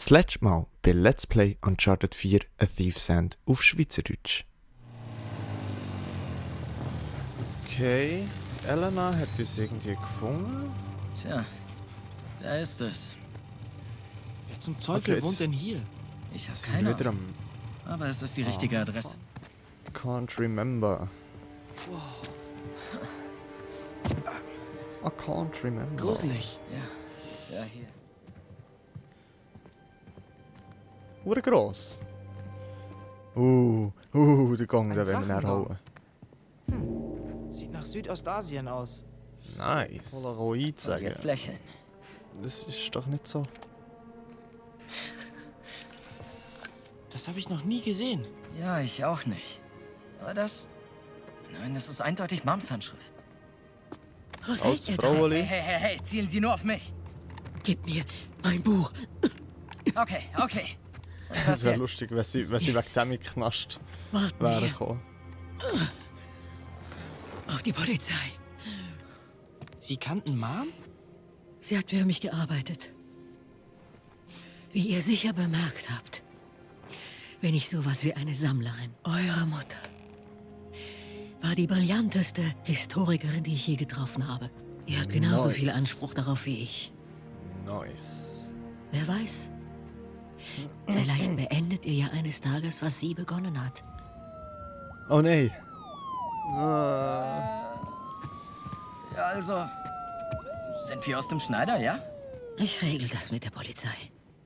Das letzte Mal bei Let's Play Uncharted 4 A Thief's End auf Schweizerdeutsch. Okay, Elena hat uns irgendwie gefunden. Tja, da ist es. Wer zum Teufel Okay, wohnt denn hier? Ich habe Sind keine wir wieder Ahnung. am Aber es ist die richtige Adresse. Can't remember. I can't remember. Gruselig. Ja, hier. Hure gross. Der Gang, Ein den wollen wir näher Drachenbau. holen. Sieht nach Südostasien aus. Nice. Polaroid Und sagen. jetzt lächeln. Das ist doch nicht so. Das habe ich noch nie gesehen. Ja, ich auch nicht. Aber das... Nein, das ist eindeutig Mams Handschrift. Was Als hält ihr da? Fraueli. Hey, zielen Sie nur auf mich. Gib mir mein Buch. Okay. Und Das was wäre jetzt? lustig, wenn sie wegen dem in den Knast Warten wären wir gekommen. auf die Polizei. Sie kannten Mom? Sie hat für mich gearbeitet. Wie ihr sicher bemerkt habt, bin ich sowas wie eine Sammlerin. Eure Mutter war die brillanteste Historikerin, die ich je getroffen habe. Ihr habt genauso Nice. viel Anspruch darauf wie ich. Nice. Wer weiß? Vielleicht beendet ihr ja eines Tages, was sie begonnen hat. Oh nein. Ja, also... Sind wir aus dem Schneider, ja? Ich regel das mit der Polizei.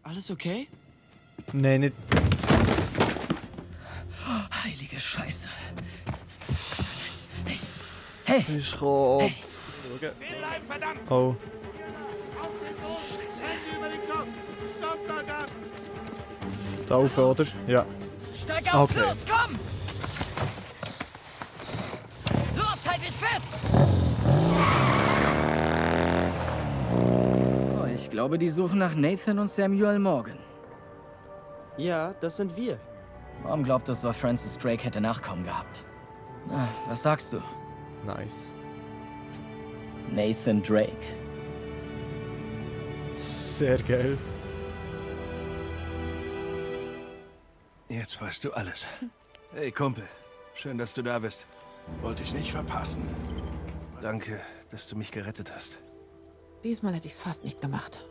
Alles okay? Nein, nicht. Heilige Scheiße. Hey, Ist Kopf. Oh. Da auf, oder? Ja. steig auf, Okay. los, komm! Los, halt dich fest! Oh, ich glaube, die suchen nach Nathan und Samuel Morgan. Ja, das sind wir. Mom glaubt, dass Sir Francis Drake hätte Nachkommen gehabt. Na, was sagst du? Nice. Nathan Drake. Sehr geil. Jetzt weißt du alles. Hey Kumpel, schön, dass du da bist. Wollte ich nicht verpassen. Danke, dass du mich gerettet hast. Diesmal hätte ich es fast nicht gemacht.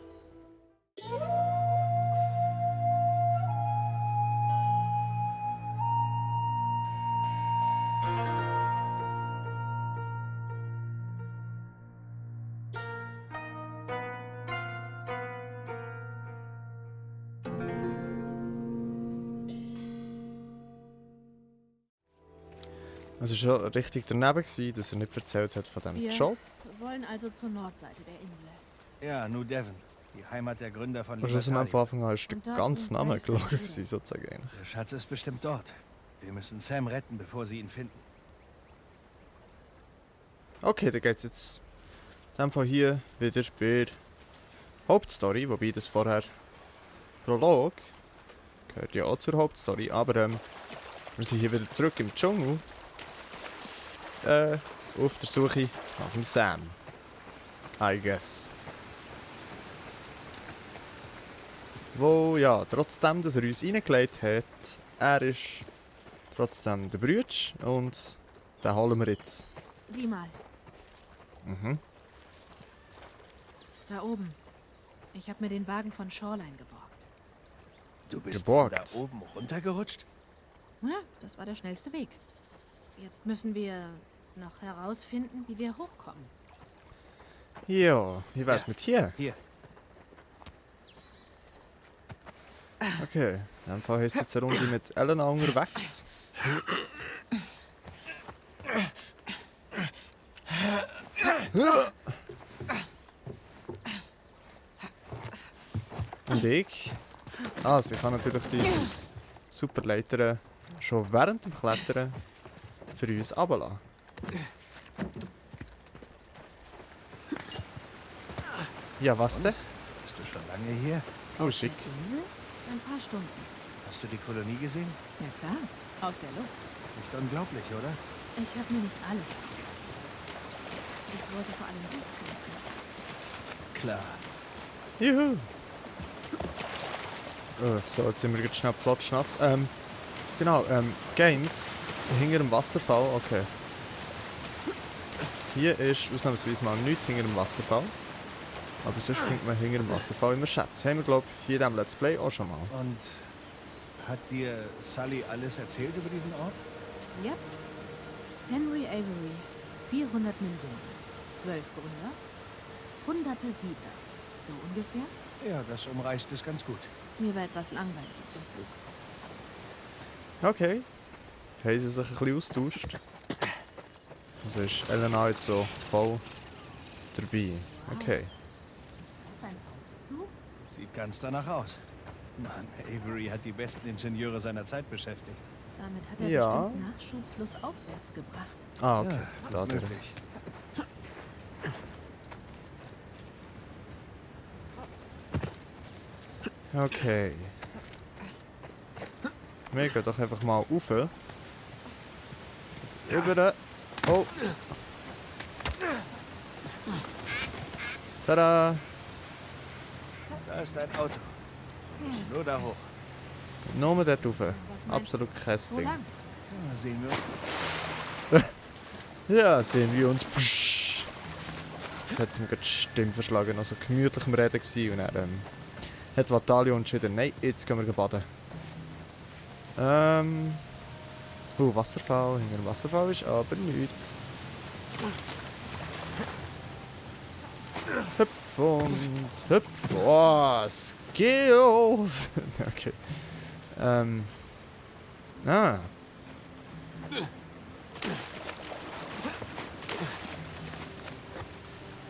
Es war schon richtig daneben, dass er nicht erzählt hat von diesem Wir Job. wollen also zur Nordseite der Insel. Ja, New Devon, die Heimat der Gründer von Also am Libertalia. Anfang war der Und dort ganze sind Name Drake gelogen, und gewesen, sozusagen. Der Schatz ist bestimmt dort. Wir müssen Sam retten, bevor sie ihn finden. Okay, dann geht's jetzt in dem Fall hier wieder bei der Hauptstory, wobei das vorher Prolog gehört ja auch zur Hauptstory, aber wir sind hier wieder zurück im Dschungel. Auf der Suche nach dem Sam. I guess. Wo, ja, trotzdem, dass er uns reingelegt hat, er ist trotzdem der Brütsch und den holen wir jetzt. Sieh mal, Mhm. da oben. Ich habe mir den Wagen von Shoreline geborgt. Du bist Geborgt. von da oben runtergerutscht? Ja, das war der schnellste Weg. Jetzt müssen wir noch herausfinden, wie wir hochkommen. Ja, wie wär's mit hier? Hier, Okay, in dem Fall heißt jetzt eine Runde mit Elena unterwegs. Und ich? Also, ich kann natürlich die Superleiter schon während dem Klettern für uns runterlassen. Ja, was denn? bist du schon lange hier? Oh, schick. Insel? Ein paar Stunden. Hast du die Kolonie gesehen? Ja klar, aus der Luft. Nicht unglaublich, oder? Ich habe mir nicht alles angesehen. Ich wollte vor allem hochklettern. Klar. Juhu. So, jetzt sind wir jetzt schnell flotschnass. Genau, Games hinter dem Wasserfall, okay. Hier ist ausnahmsweise mal nichts hinter dem Wasserfall. Aber sonst findet man hinter dem Wasserfall immer Schätze. Haben wir, glaube ich, hier in diesem Let's Play auch schon mal. Und hat dir Sully alles erzählt über diesen Ort? Ja. Henry Avery, 400 Millionen, 12 Gründer, hunderte Siedler. So ungefähr? Ja, das umreißt es ganz gut. Mir war etwas langweilig auf dem Flug. Okay. Haben sie sich ein bisschen austauscht. Also ist Elena jetzt so voll dabei. Okay. Sieht ganz danach aus. Mann, Avery hat die besten Ingenieure seiner Zeit beschäftigt. Damit hat er Ja. bestimmt Nachschub flussaufwärts gebracht. Ah, okay. Ja, Da drin. möglich. Okay. Wir gehen doch einfach mal rauf. Über. Oh. Tada! Da ist ein Auto. Muss nur da hoch. Nur dort rauf. Was meinst Absolut kein Wo Ding. lang? Ja, sehen wir. Ja, sehen wir uns. Psch. Jetzt hat es mir gerade die Stimme verschlagen. Also gemütlich am Reden gewesen. Und dann hat Vatalio entschieden, nein, jetzt gehen wir baden. Wasserfall. Hinter dem Wasserfall ist aber nichts. Hüpf und hüpf. Oh, Skills. Okay. Ah.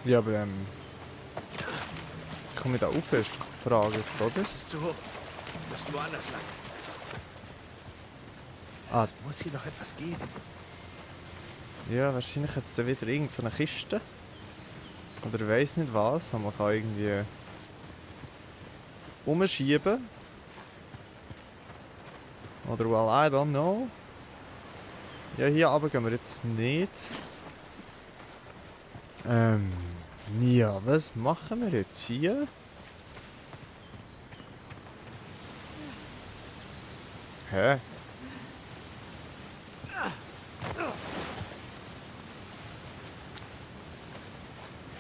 Ja, aber komme ich da auf, ist die Frage jetzt, oder? Das ist zu hoch. Wir müssen woanders lang. Ah. Es muss hier noch etwas geben. Ja, wahrscheinlich hat es da wieder irgend so eine Kiste. Oder ich weiss nicht was, aber man kann irgendwie umschieben. Oder well, I don't know. Ja, hier runter gehen wir jetzt nicht. Ja, was machen wir jetzt hier? Hä?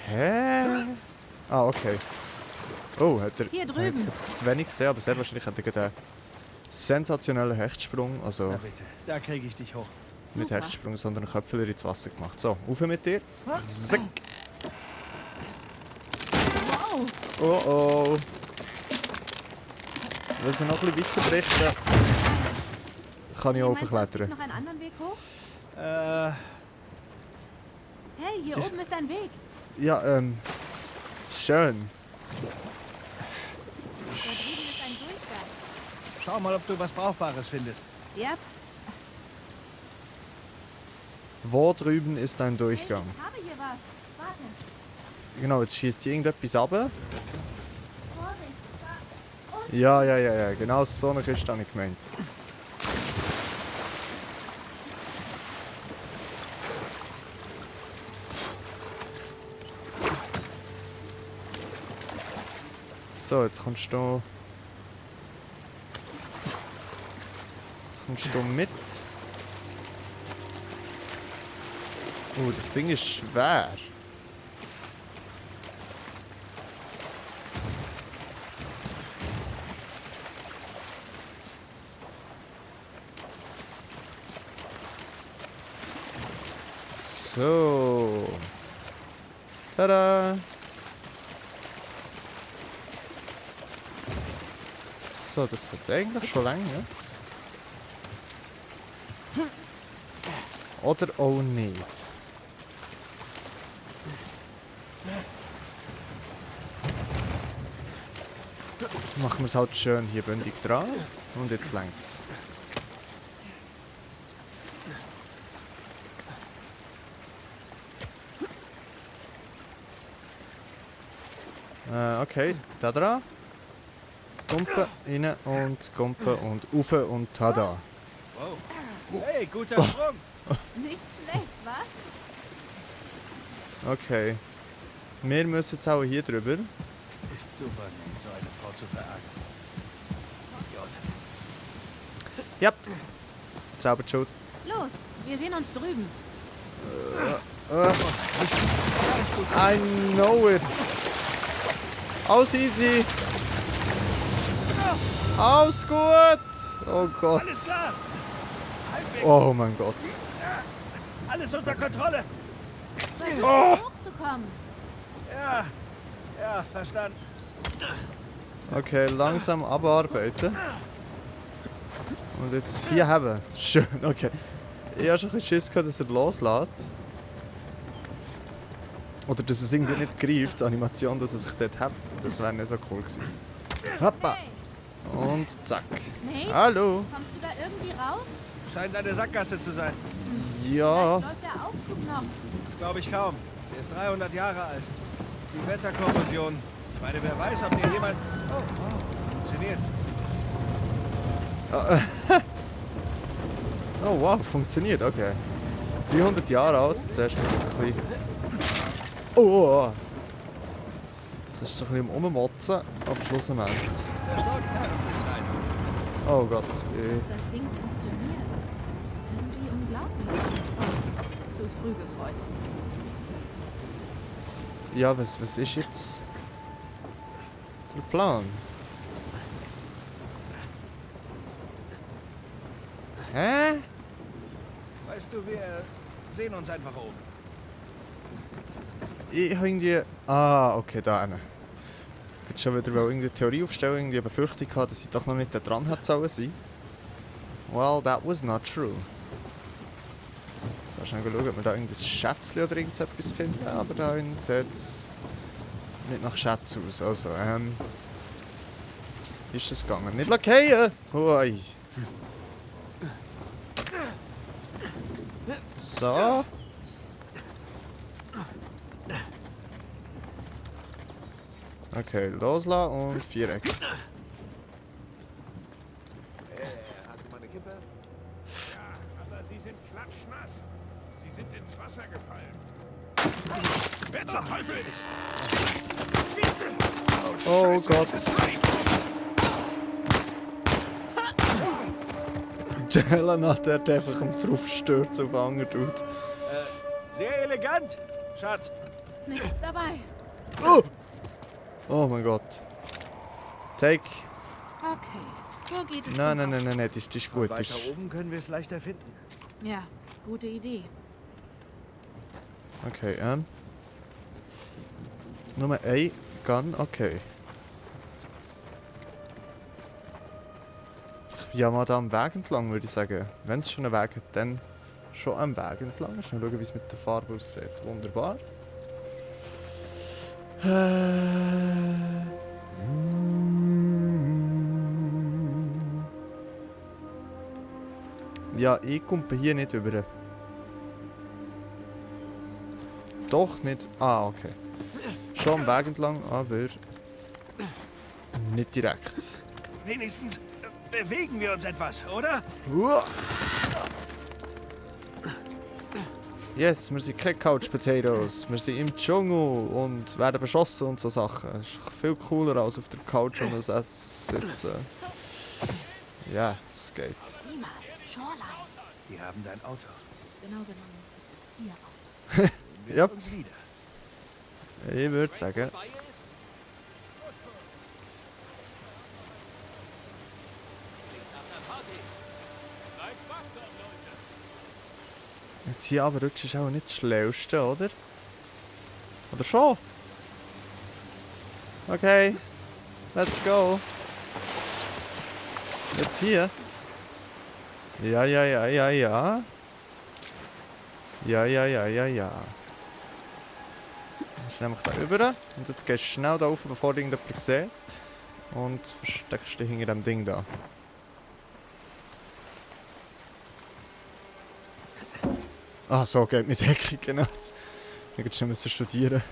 Hä? Ah, okay. Oh, hat er Hier jetzt habe ich drüben. jetzt zu wenig gesehen, aber sehr wahrscheinlich hat er gerade einen sensationellen Hechtsprung, also Na bitte, da kriege ich dich hoch. nicht Super. Hechtsprung, sondern einen Köpfler ins Wasser gemacht. So, rauf mit dir. Zack. Wow! Oh oh. Wenn sie noch ein bisschen weiter brechen, kann ich Meinst du, es hochklettern. gibt noch einen anderen Weg hoch? Hey, hier Sicher. oben ist ein Weg. Ja, schön. Da drüben ist ein Durchgang. Schau mal, ob du was Brauchbares findest. Ja, Wo drüben ist ein Durchgang? hey, ich habe hier was. Warte. Genau, jetzt schießt hier irgendetwas ab. Vorsicht. Da. Ja, genau so eine Kiste habe ich gemeint. So, jetzt kommst du. Jetzt kommst du mit. Das Ding ist schwer. So. Tada! So, das sollte eigentlich schon länger. Oder auch nicht. Machen wir es halt schön hier bündig dran. Und jetzt längt's. Okay, da dran. Gumpen, rein und Gumpen und rauf und tada. Wow. Hey, guter Sprung. Nicht schlecht, was? Okay. Wir müssen jetzt auch hier drüber. Super, so eine Frau zu verärgern. Ja. Selber die Schuld. Los, wir sehen uns drüben. I know it. Alles easy. Alles gut. Oh Gott. Alles klar. Halbwegs. Oh mein Gott. Alles unter Kontrolle. Hochzukommen. Ja, verstanden. Okay, langsam abarbeiten. Und jetzt hier haben. Schön, okay. Ich habe schon ein bisschen Schiss gehabt, dass er loslässt. Oder dass es irgendwie nicht greift, die Animation, dass er sich dort hebt. Das wäre nicht so cool gewesen. Hoppa! Und zack. Nate, Hallo! kommst du da irgendwie raus? Scheint eine Sackgasse zu sein. Ja. Läuft der Aufzug noch? Das glaube ich kaum. Der ist 300 Jahre alt. Die Wetterkorrosion. Ich meine, wer weiß, ob dir jemand... Oh, funktioniert. Oh wow, funktioniert, okay. 300 Jahre alt, zuerst mal so ein bisschen... Oh! Das ist so ein bisschen ummotzen, aber schlussendlich. Ist der Stock herrenbegleitet? Oh Gott. Dass das Ding funktioniert. Irgendwie unglaublich. Zu früh gefreut. Ja, was ist jetzt der Plan? Hä? Weißt du, wir sehen uns einfach oben. Ich habe irgendwie... Ah, okay, da hinten. Ich wollte schon wieder irgendeine Theorie aufstellen, irgendwie eine Befürchtung gehabt, dass ich doch noch nicht da dran hätte sollen sein. Well, that was not true. Ich muss schnell schauen, ob wir da irgendein Schätzchen oder irgendetwas finden, aber da sieht es nicht nach Schätz aus. Also, wie ist es gegangen? Nicht lackieren! Hui. So. Okay, loslassen und Viereck. Hast du mal eine Kippe? Ja, aber sie sind klatschnass. Sie sind ins Wasser gefallen. Wer zum Teufel ist? Oh Gott. Jelena, der hat einfach drauf stürzt auf Anger tut. Sehr elegant, Schatz. Nichts dabei. Oh! Oh mein Gott. Take. Okay, wo geht es Nein, zum nein, nein, nein, das ist gut. Das Weiter ist... oben können wir es leichter finden. Ja, gute Idee. Okay, Nummer 1, Gun, okay. Ja, mal da am Weg entlang, würde ich sagen. Wenn es schon einen Weg hat, dann schon am Weg entlang. Schnell schauen, wie es mit der Farbe aussieht. Wunderbar. Ja, ich komme hier nicht über. Doch nicht. Ah, okay. Schon am Weg entlang, aber nicht direkt. Wenigstens bewegen wir uns etwas, oder? Yes, wir sind keine Couch Potatoes. Wir sind im Dschungel und werden beschossen und so Sachen. Das ist viel cooler als auf der Couch und das Essen sitzen. Ja, es geht. Sieh mal, Shoreline. Die haben dein Auto. Genau genommen ist es ihr Auto. Wir Yep. uns wieder. Ich würde sagen. Jetzt hier aber rutschen ist auch nicht das Schlauste, oder? Oder schon? Okay. Let's go. Jetzt hier. Ja, ja, ja, ja, ja. Ja, ja, ja, ja, ja. Jetzt nehme ich da rüber. Und jetzt gehst du schnell da rauf, bevor du irgendjemand sieht. Und versteckst dich hinter dem Ding da. Ah, so geht mit Deckung, genau. Ich muss schon studieren.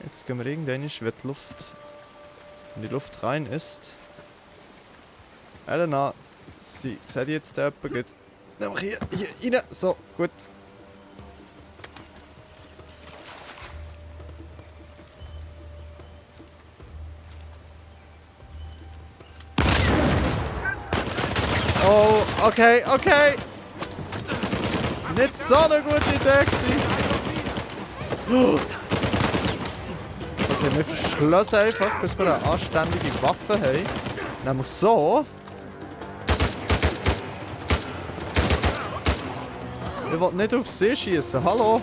Jetzt gehen wir irgendwann, wenn die Luft rein ist. Elena, sie sieht jetzt jemand gut. Nämlich hier rein. So, gut. Okay, okay. Nicht so eine gute Idee gewesen. Okay, wir verschlössen einfach, bis wir eine anständige Waffe haben. Nämlich so. Ich will nicht auf sie schießen. Hallo?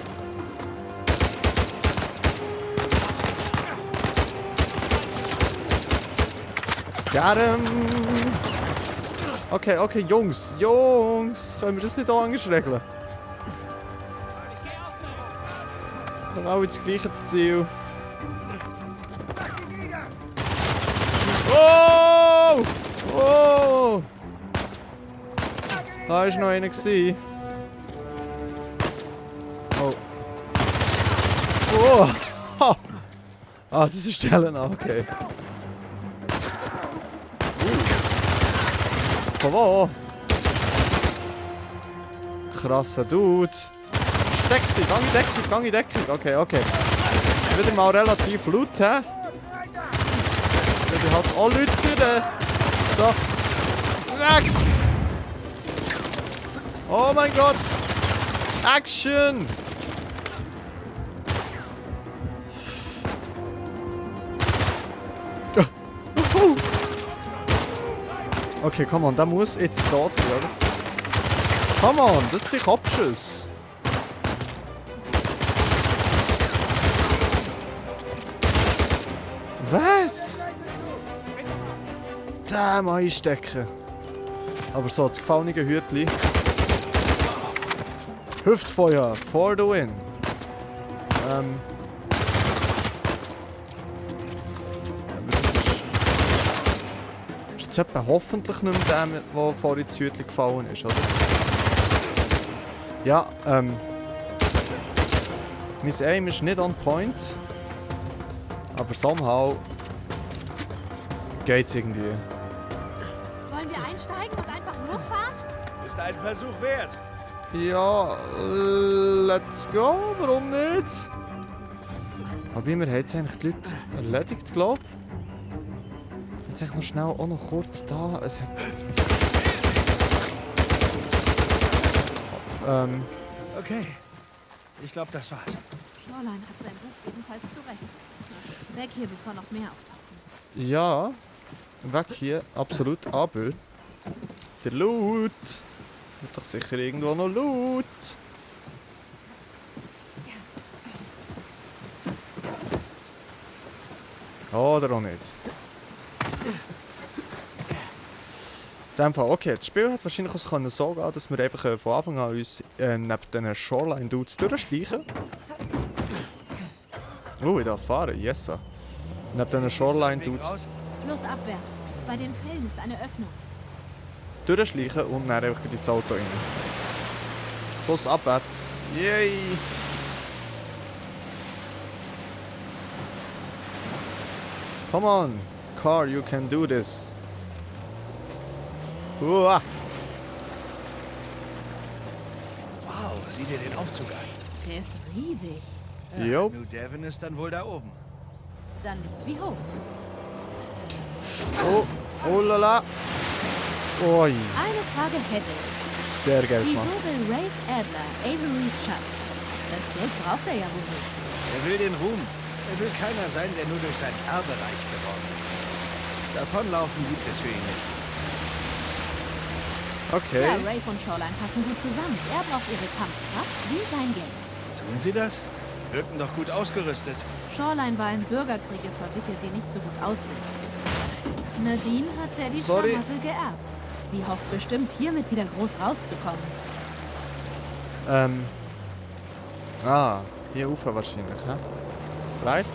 Got him. Okay, okay, Jungs. Jungs. Können wir das nicht auch anders regeln? Wir haben alle das gleiche Ziel. Oh! Oh! Da war noch einer. Oh. Oh! Ha! Ah, das ist Helena, okay. Von wo? Krasser Dude. Steck dich, gang in Deckung, gang in Deckung. Okay, okay. Wieder mal relativ laut, hä? Ich halt auch Leute drin. So. Weg! Oh mein Gott! Action! Okay, come on, der muss jetzt tot werden. Come on, das sind Kopfschüsse. Was? Da mal einstecken. Aber so, das gefallene Hütli. Hüftfeuer, for the win. Ist jetzt etwa hoffentlich nicht mehr der, der vorhin das Hütli gefallen ist, oder? Ja, mein Aim ist nicht on point. Aber somehow geht's irgendwie. Wollen wir einsteigen und einfach losfahren? Ist ein Versuch wert. Ja, let's go, warum nicht? Aber wir haben jetzt eigentlich die Leute erledigt, glaube ich. Jetzt eigentlich noch schnell auch noch kurz da. Es hat... Okay. Ich glaube, das war's. Shoreline hat sein Buch ebenfalls zurecht. Weg hier, bevor noch mehr auftauchen. Ja, weg hier, absolut, aber der Loot. Wird doch sicher irgendwo noch Loot. Oder auch nicht. In dem Fall, okay, das Spiel hat wahrscheinlich auch so gehen, dass wir einfach von Anfang an uns neben diesen Shoreline-Dudes durchschleichen. Ich darf fahren, yes. Neben diesen Shoreline-Dudes Fluss abwärts. Bei den Fällen ist eine Öffnung. durchschleichen und dann einfach ins Auto rein. Fluss abwärts. Yay! Come on, car, you can do this. Uah. Wow, sieh dir den Aufzug an. Der ist riesig. Jo. New Devon ist dann wohl da oben. Dann nichts wie hoch. Oh, oh la la. Oi, Eine Frage hätte ich. sehr geil Wieso gemacht. will Rafe Adler Averys Schatz? Das Geld braucht er ja wohl nicht. Er will den Ruhm. Er will keiner sein, der nur durch sein Erbe reich geworden ist. Davonlaufen gibt es für ihn nicht. Okay. Ja, Rafe und Shoreline passen gut zusammen. Er braucht ihre Kampfkraft, sie sein Geld. Tun sie das? Die wirken doch gut ausgerüstet. Shoreline war in Bürgerkriege verwickelt, die nicht so gut ausgegangen ist. Nadine hat Daddys Sorry. Schlamassel geerbt. Sie hofft bestimmt, hiermit wieder groß rauszukommen. Hier rauf wahrscheinlich, hä? Right?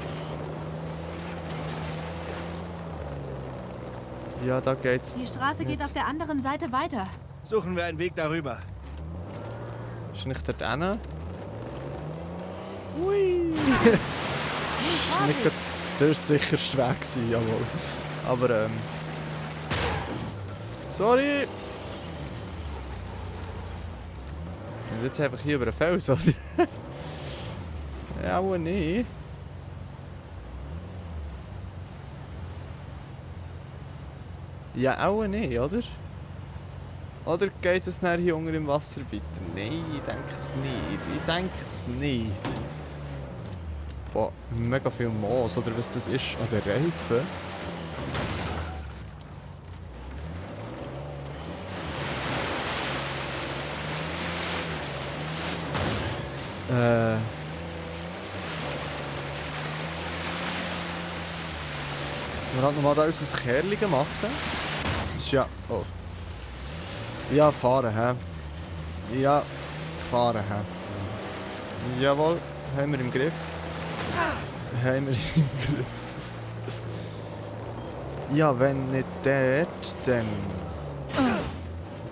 Ja, da geht's. Die Straße geht auf der anderen Seite weiter. Suchen wir einen Weg darüber. Ist nicht dort hinten? Ui! Hey, Nicht Vorsicht! grad der sicherste Weg gewesen, jawohl. Aber sorry! Und jetzt einfach hier über den Fels, oder? Ja, wohl nicht. Ja, auch nicht, oder? Oder geht es nachher hier unten im Wasser weiter? Nein, ich denke es nicht. Ich denke es nicht. Boah, mega viel Moos, oder was das ist an den Reifen. Wir haben nochmal da unser Kerl machen. Das ist ja... Oh. Ja, fahren, hä? Ja, fahren, hä? Jawohl, haben wir im Griff. Haben wir im Griff. Ja, wenn nicht dort, dann...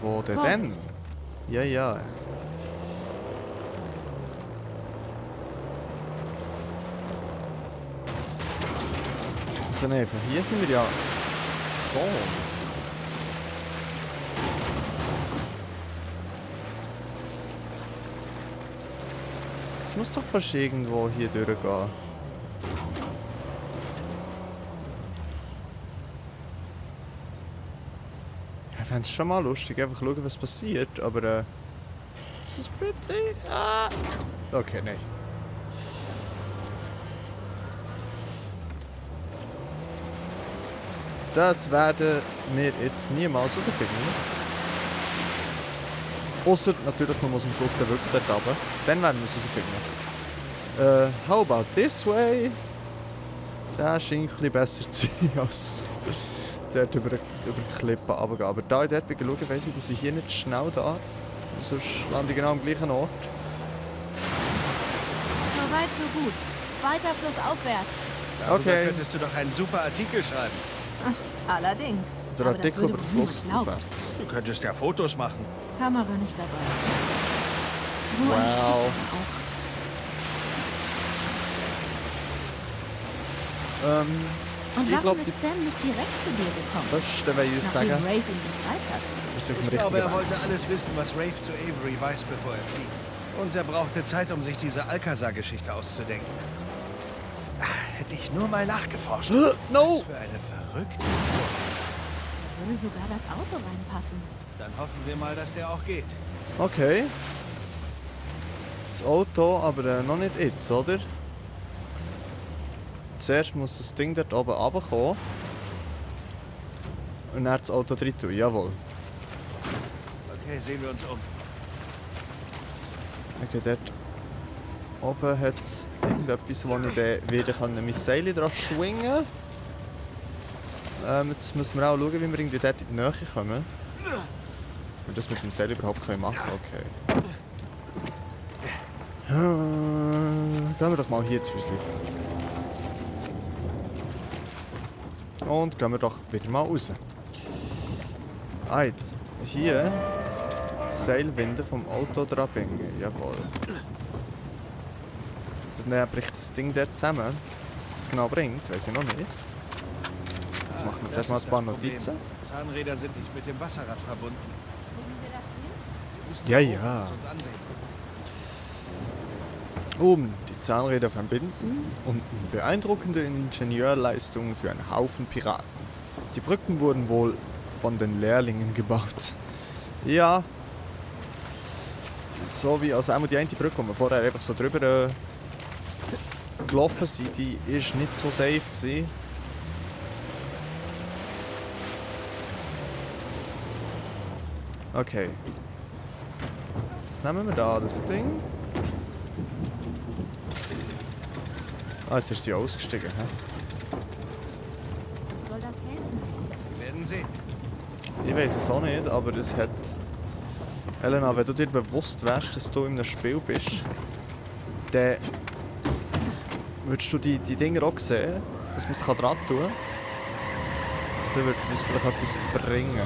Wo denn dann? Ja, ja. Also ne, von hier sind wir ja... gekommen. Es muss doch fast irgendwo hier durchgehen. Ich fände es schon mal lustig, einfach schauen, was passiert, aber ist das witzig? Ah. Okay, nein. Das werden wir jetzt niemals herausfinden. Ausser natürlich, man muss am Schluss dann wirklich dort runter. Dann werden wir es herausfinden. How about this way? Der scheint ein bisschen besser zu sein als dort über die Klippe runtergehen. Aber da in der Ecke schauen, weiss ich, dass ich hier nicht schnell darf. Sonst lande ich genau am gleichen Ort. So weit, so gut. Weiter flussaufwärts. Darüber Okay. könntest du doch einen super Artikel schreiben. Allerdings. Der Aber das Artikel würde über wohl niemand Fluss glauben. aufwärts. Du könntest ja Fotos machen. Kamera nicht dabei. So ein Wow. Stück auch. Und Ich warum glaub, ist die- Sam nicht direkt zu dir gekommen? Fast will ich uns Nachdem sagen, Rafe ihn befreit hat. wir sind auf dem Ich glaube, richtigen er Weg. wollte alles wissen, was Rafe zu Avery weiß, bevor er fliegt. Und er brauchte Zeit, um sich diese Alcazar-Geschichte auszudenken. Hätte ich nur mal nachgeforscht. No! Was für eine verrückte... Da würde sogar das Auto reinpassen. Dann hoffen wir mal, dass der auch geht. Okay. Das Auto, aber noch nicht jetzt, oder? Zuerst muss das Ding dort oben runterkommen. Und dann das Auto drin tun, jawohl. Okay, sehen wir uns um. Okay, dort oben hat es irgendetwas, wo ich dann wieder mein Seil dran schwingen kann. Jetzt müssen wir auch schauen, wie wir irgendwie dort in die Nähe kommen. Wir das mit dem Seil überhaupt machen können. Okay. Gehen wir doch mal hier zu Häuschen. Und gehen wir doch wieder mal raus. Ah, jetzt hier das Seilwinde vom Auto dran bringen. Jawohl. Dann bricht das Ding dort zusammen. Was das genau bringt, weiß ich noch nicht. Jetzt machen wir zuerst mal ein paar Notizen. Zahnräder sind nicht mit dem Wasserrad verbunden. Wir müssen Ja, da oben ja. es uns ansehen. Um die Zahnräder verbinden und eine beeindruckende Ingenieurleistung für einen Haufen Piraten. Die Brücken wurden wohl von den Lehrlingen gebaut. Ja. So wie aus einmal die eine Brücke, wo wir vorher einfach so drüber gelaufen sind, die ist nicht so safe gewesen. Okay. Jetzt nehmen wir da das Ding. Ah, jetzt ist sie ausgestiegen, hä? Was soll das helfen? Wir werden sehen. Ich weiß es auch nicht, aber es hat... Helena, wenn du dir bewusst wärst, dass du in einem Spiel bist, dann würdest du die Dinger auch sehen, dass man es dran tun kann. Dann würde das vielleicht etwas bringen.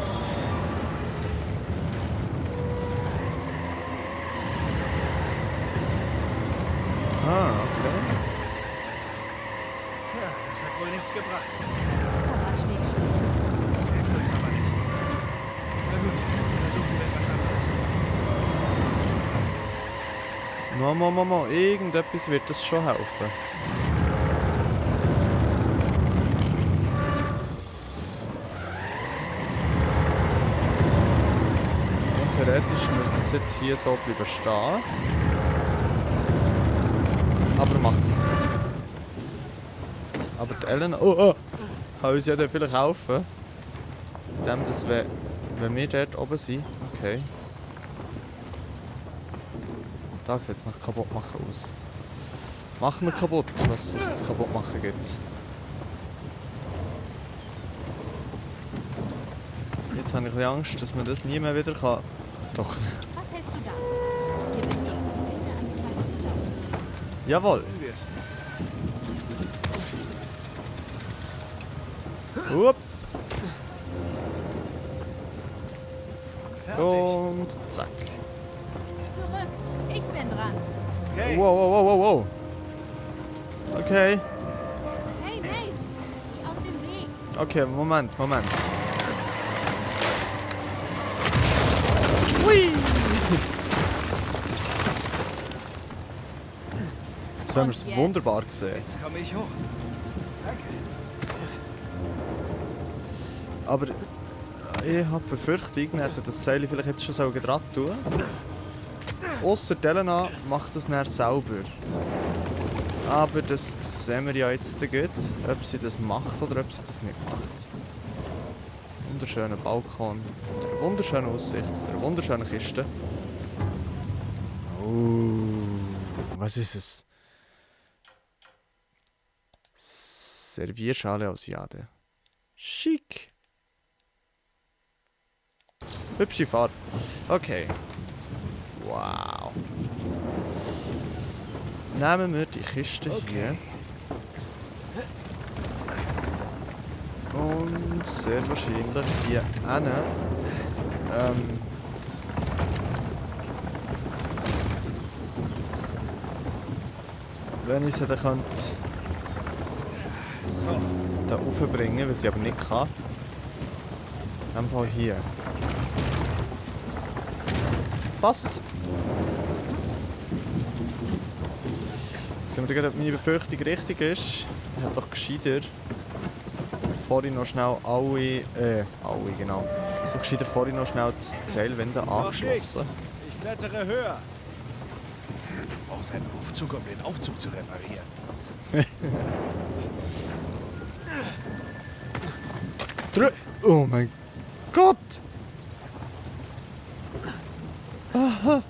Ah, okay. Ja, das hat wohl nichts gebracht. Das Wasserrad steht still. Das hilft uns aber nicht. Na gut, versuchen wir etwas anderes. Mama, irgendetwas wird das schon helfen. theoretisch müsste es jetzt hier so bleiben stehen. Aber macht es nicht. Aber die Ellen... Oh! Kann uns ja dann vielleicht helfen. Indem das, wenn wir dort oben sind. Okay. Da sieht es nach kaputt machen aus. Machen wir kaputt, was es zu kaputt machen gibt. Jetzt habe ich ein bisschen Angst, dass man das nie mehr wieder kann. Doch. Was hältst du da? Hier wird jetzt die Winde angefangen. Jawohl. Upp. Und zack. Zurück. Ich bin dran. Okay. Wow, wow, wow, wow, wow. Okay. Hey, Nate. Geh aus dem Weg. Okay, Moment. Hui! So haben wir es Und jetzt? wunderbar gesehen. Jetzt komme ich hoch. Danke. Aber ich habe die Befürchtung, wir hätten das Seil vielleicht jetzt schon so dran tun. Ausser Elena macht das dann selber. Aber das sehen wir ja jetzt gut, ob sie das macht oder ob sie das nicht macht. Wunderschöner Balkon, mit einer wunderschönen Aussicht, mit einer wunderschönen Kiste. Was ist es? Servierschale aus Jade. Schick. Hübsche Farbe. Okay. Wow. Nehmen wir die Kiste hier. Und sehr wahrscheinlich hier hinten. Wenn ich sie dann könnte da raufbringen, was ich aber nicht kann. In dem Fall hier. Passt. Jetzt sehen wir, ob meine Befürchtung richtig ist. Ich habe doch gescheiter vorhin noch schnell genau. Doch gescheiter vorhin noch schnell die Seilwände angeschlossen. Ich klettere höher. Ich brauche einen Aufzug, um den Aufzug zu reparieren. Oh mein Gott! Aha.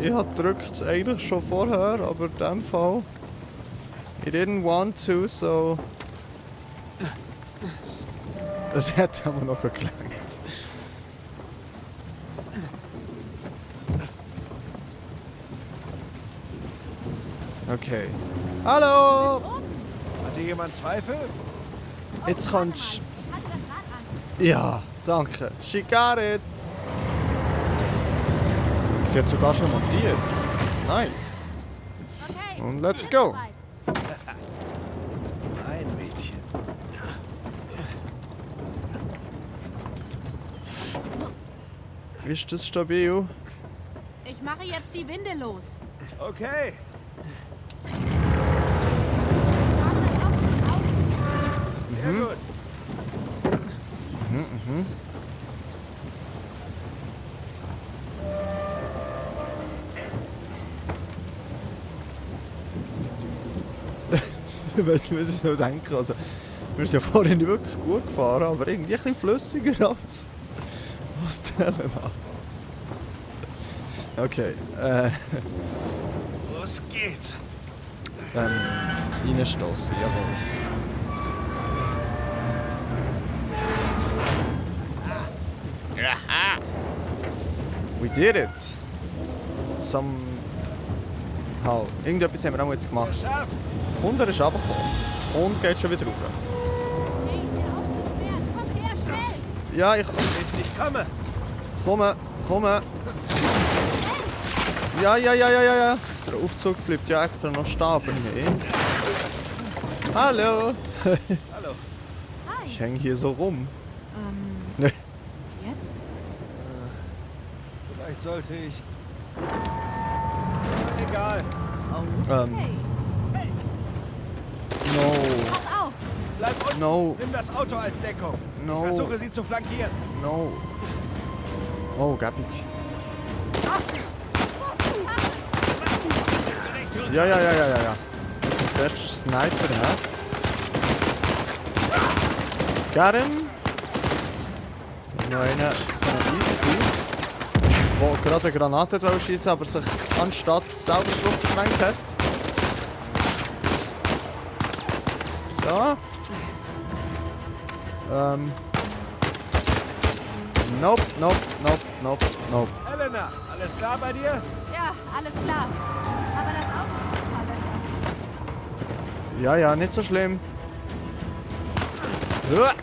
Ich habe gedrückt eigentlich schon vorher, aber in dem Fall. I didn't want to, so. Das hätte aber noch gelangt. Okay. Hallo! Hatte jemand Zweifel? Jetzt kannst Ich halte das Rad an. Ja, danke. She got it. Sie hat sogar schon montiert. Nice. Okay. Und let's go. Soweit. Ein Mädchen. Ist das stabil? Ich mache jetzt die Winde los. Okay. Ich fahre das Auto zum Aufzug. Sehr gut. Ich weiß nicht, was ich so denke. Also, wir sind ja vorhin wirklich gut gefahren, aber irgendwie ein bisschen flüssiger als Telema. Okay, Los geht's. dann reinstossen, jawohl. We did it! Somehow. Irgendetwas haben wir auch jetzt gemacht. Geschafft. Und er ist runtergekommen. Und geht schon wieder rauf. Hey, der Aufzug fährt. Komm her, schnell. Ja, ich Wenn ich nicht komme. komme. Ja. Der Aufzug bleibt ja extra noch stehen für mich. Hallo. Hallo. Ich hänge hier so rum. Jetzt? Vielleicht sollte ich... Egal. Hey, No. pass auf. Bleib unten. No. Nimm das Auto als Deckung. No. Ich versuche sie zu flankieren. No. Oh, gäbig. Ja. Zuerst ist Sniper, hä? Gern. Noch einer, so ein Easy, der gerade eine Granate drauf schießen, aber sich anstatt selber Schlucht geschwenkt hat. So. Nope. Helena, alles klar bei dir? Ja, alles klar. Aber das Auto hat ein paar Löcher. Ja, nicht so schlimm. Uah.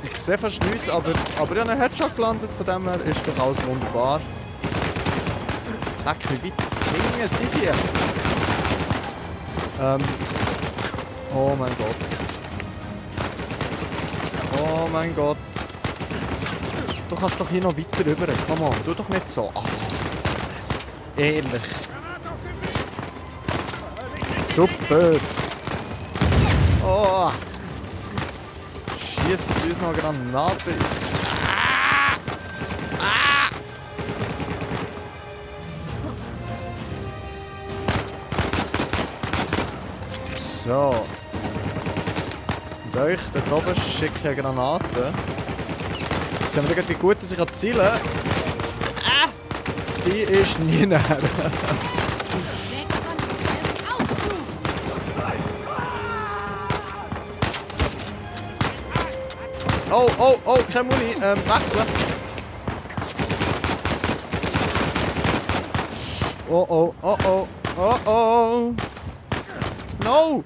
Ich sehe fast nichts, aber ich habe einen Headshot gelandet, von dem her ist doch alles wunderbar. Leck, wie weit klingen sie hier? Oh mein Gott. Oh mein Gott. Du kannst doch hier noch weiter rüber. Komm on, tu doch nicht so. Ach. Ehrlich. Super. Oh. Schießt uns noch Granate. So. Und euch, dort oben schicke ich eine Granate. Jetzt sehen wir gleich, wie gut dass ich zielen kann. Die ist nie näher. Oh, kein Muni. Wechseln. Oh. No!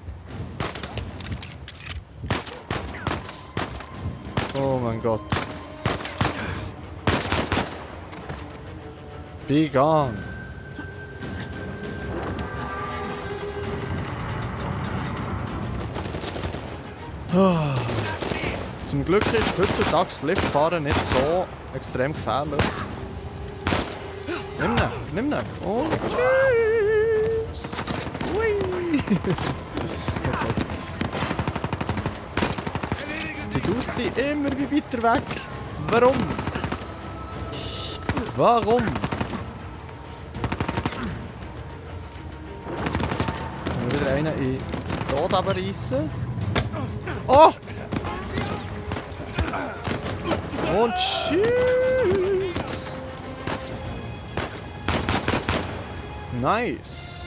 Oh mein Gott. Be gone. Zum Glück ist heutzutage das Liftfahren nicht so extrem gefährlich. Nimm ihn. Oh, tschüss. Hui. Jetzt die tut sie immer wie weiter weg. Warum? Können wir wieder einen in den Tod reissen? Oh! Und tschüss! Nice!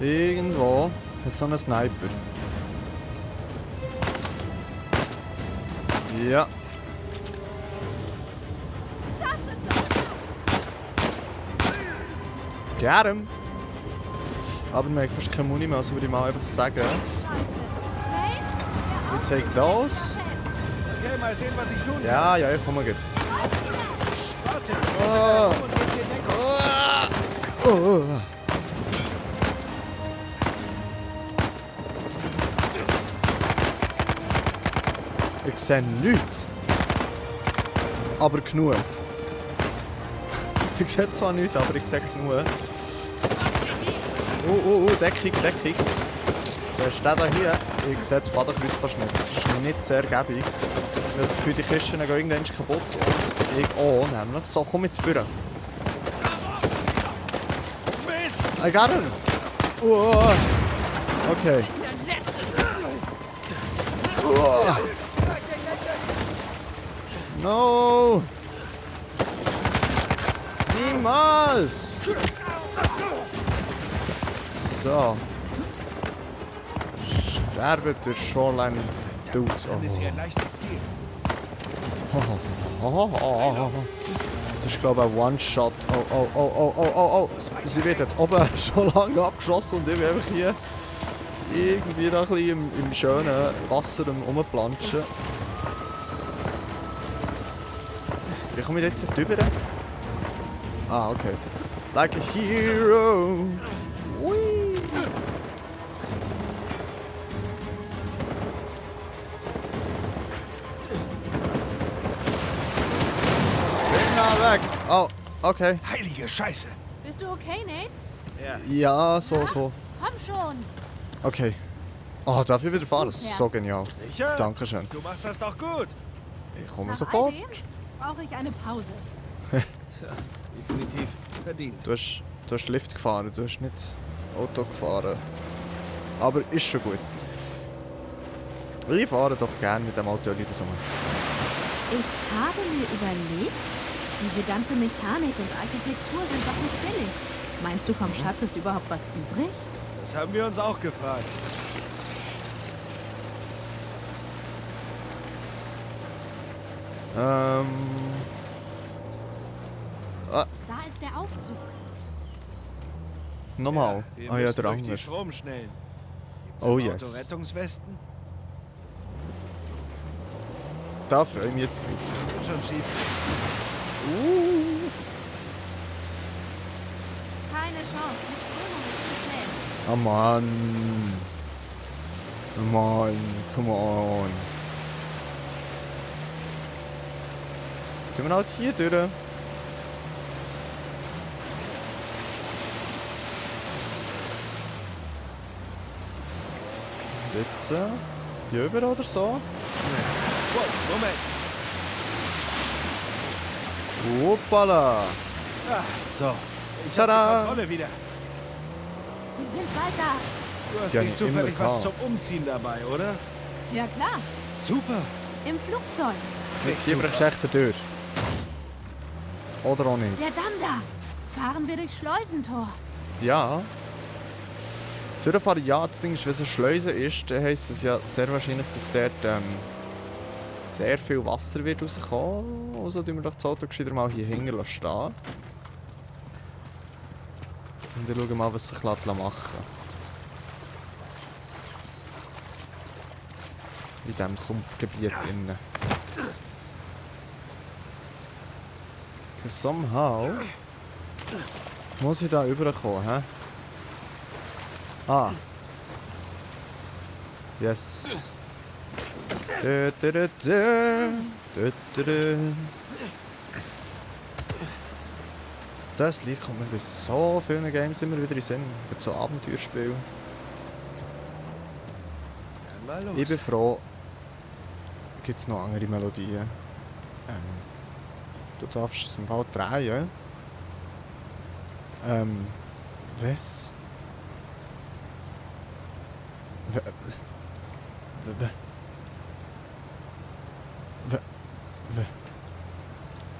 Irgendwo hat so einen Sniper. Ja. Get him! Aber wir haben fast keine Muni mehr, also würde ich mal einfach sagen. We take those. Okay, mal sehen, was ich tun kann. Ja, komm mal gut. Warte. Oh. Ich sehe nichts. Aber genug. Ich sehe zwar nichts, aber ich sehe genug. Deckung. Siehst du den hier? Ich sehe das Vaterkreuz fast nicht. Das ist nicht sehr gäbig. Ich habe das Gefühl, die Kisten gehen irgendwann kaputt. Ich auch, nämlich. So, komm jetzt führen. I got him! Okay. No! Niemals! So. Sterbe der Shoreline Dudes. Das ist hier ein leichtes Ziel. Das ist glaube ich ein One-Shot. Oh. Sie wird jetzt oben schon lange abgeschossen und ich bin einfach hier irgendwie da ein bisschen im schönen Wasser rumplanschen. Wie komme ich jetzt drüber? Ah, okay. Like a hero. Whee. Weg. Oh, okay. Heilige Scheiße. Bist du okay, Nate? Ja, so. Komm schon. Okay. Oh, darf ich wieder fahren? Das ist so genial. Sicher? Dankeschön. Du machst das doch gut. Ich komme Nach sofort. all dem brauche ich eine Pause. Tja, definitiv verdient. Du hast Lift gefahren, du hast nicht Auto gefahren. Aber ist schon gut. Ich fahre doch gerne mit dem Auto in der Sommer. Ich habe mir überlegt, diese ganze Mechanik und Architektur sind doch nicht billig. Meinst du, vom Schatz ist überhaupt was übrig? Das haben wir uns auch gefragt. Da ist der Aufzug. Nochmal. Wir Ah ja, müssen der durch die andere. Stromschnellen. Gibt's Oh im yes. Auto Rettungswesten? Da freue ich mich jetzt drauf. Wird schon schief. Keine Chance. Die Strömung ist zu schnell. Oh Mann. Oh Mann, come on. Gehen wir halt hier durch. Jetzt hier rüber oder so. Wow, Moment. Hoppala. Ah, so. Ich Tada. habe die Kontrolle wieder. Wir sind bald da. Du hast Ja, nicht nicht zufällig immer was kaum. zum Umziehen dabei, oder? Ja klar. Super. Im Flugzeug. Jetzt hier brichst du echt durch. Oder auch nicht. Der Damm da. Fahren wir durchs Schleusentor. Ja. Durchfahren ja, das Ding ist, wenn es eine Schleuse ist, dann heisst es ja sehr wahrscheinlich, dass dort sehr viel Wasser wird rauskommen. Also tun wir doch das Auto gescheiter mal hier hinten stehen. Und dann schauen wir mal, was sich machen lässt. In diesem Sumpfgebiet innen. Somehow muss ich da rüberkommen, hä? Ah. Yes. Du, du, du, du. Du, du, du. Das Lied kommt mir bei so vielen Games immer wieder in den Sinn. Mit so Abenteuerspielen. Dann mal los. Ich bin froh, gibt es noch andere Melodien. Du darfst es im Fall drehen. Was?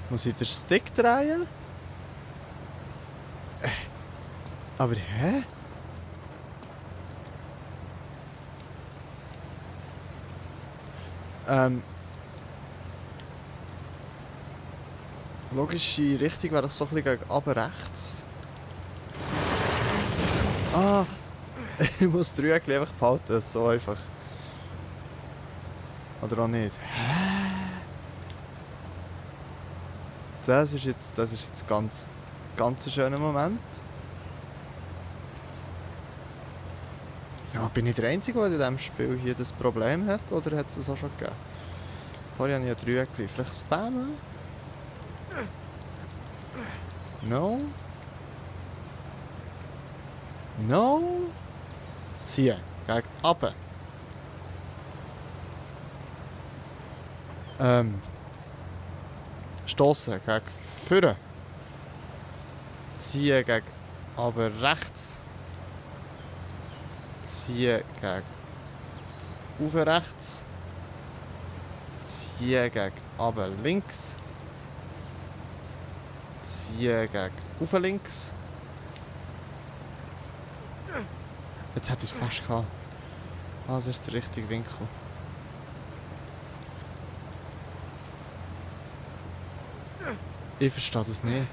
Muss ich den Stick drehen? Aber hä? Logische Richtung wäre das so ein bisschen gegen runter rechts. Ah! Ich muss die Rügel einfach behalten, so einfach. Oder auch nicht. Hä? Das ist jetzt ganz ein schöner Moment. Ja, bin ich der Einzige, der in diesem Spiel hier das Problem hat? Oder hat es das auch schon gegeben? Vorher habe ich ja 3 Rügel. Vielleicht spammen? No? No? Ziehen. Gegen runter. Stossen gegen vorne. Ziehen gegen aber rechts. Ziehen gegen auf rechts. Ziehen gegen aber links. Ziehen gegen auf links. Jetzt hätte ich es fast gehabt. Ah, das ist der richtige Winkel. Ich verstehe das nicht.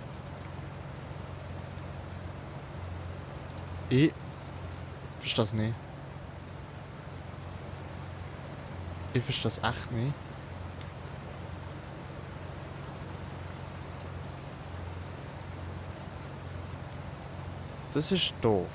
Ich verstehe das nicht. Ich verstehe das echt nicht. Das ist doof.